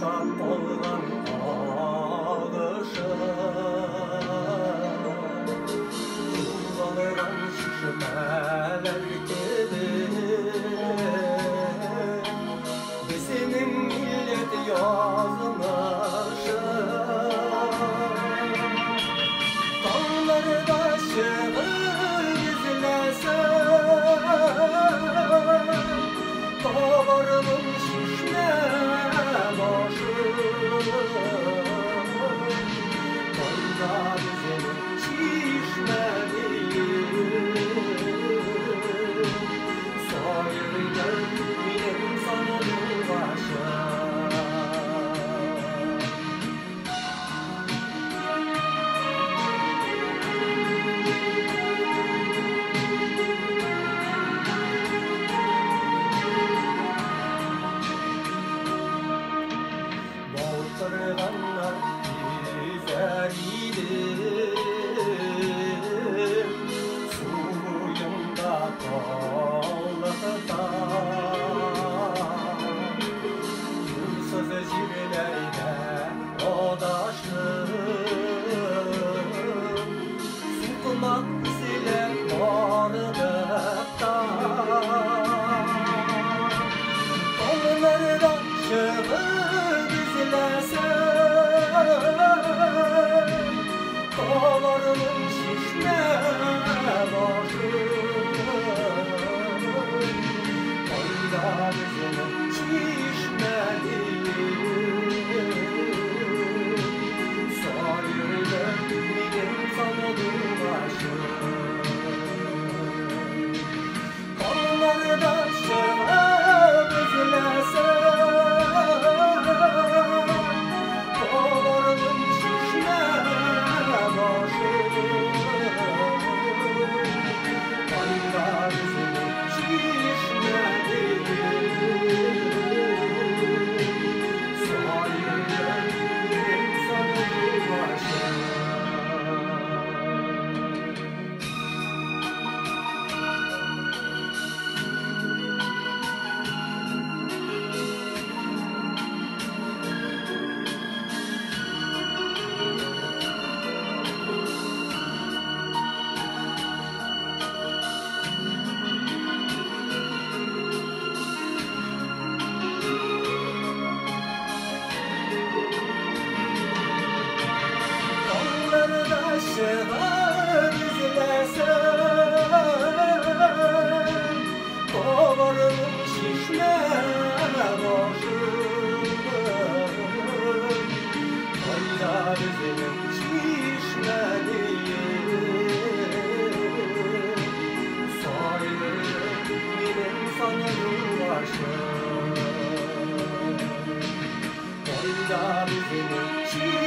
Туктап калган агышы, югалган чишмәләр кебек, безнең милләт язмышы. Таңнарда чыгып эзләсәң, табармын чишмә башы. Кайда безнең чишмә сайрыйдыр минем сандугачым. Балтырганнар гизәр идем, су буенда таллыкта. Юлсыз җирләрдә адаштым, сукмак эзләп бардык та. Таңнарда чыгып эзләсәң, табармын чишмә башы. Кайда безнең чишмә сайрыйдыр минем сандугачым. Таңнарда чыгып эзләсәң, табармын чишмә башы. Кайда безнең чишмә сайрыйдыр минем сандугачым. Таңнарда чыгып эзләсәң, табармын чишмә башы. Кайда безнең чишмә сайрыйдыр минем сандугачым. Кайда безнең чишмә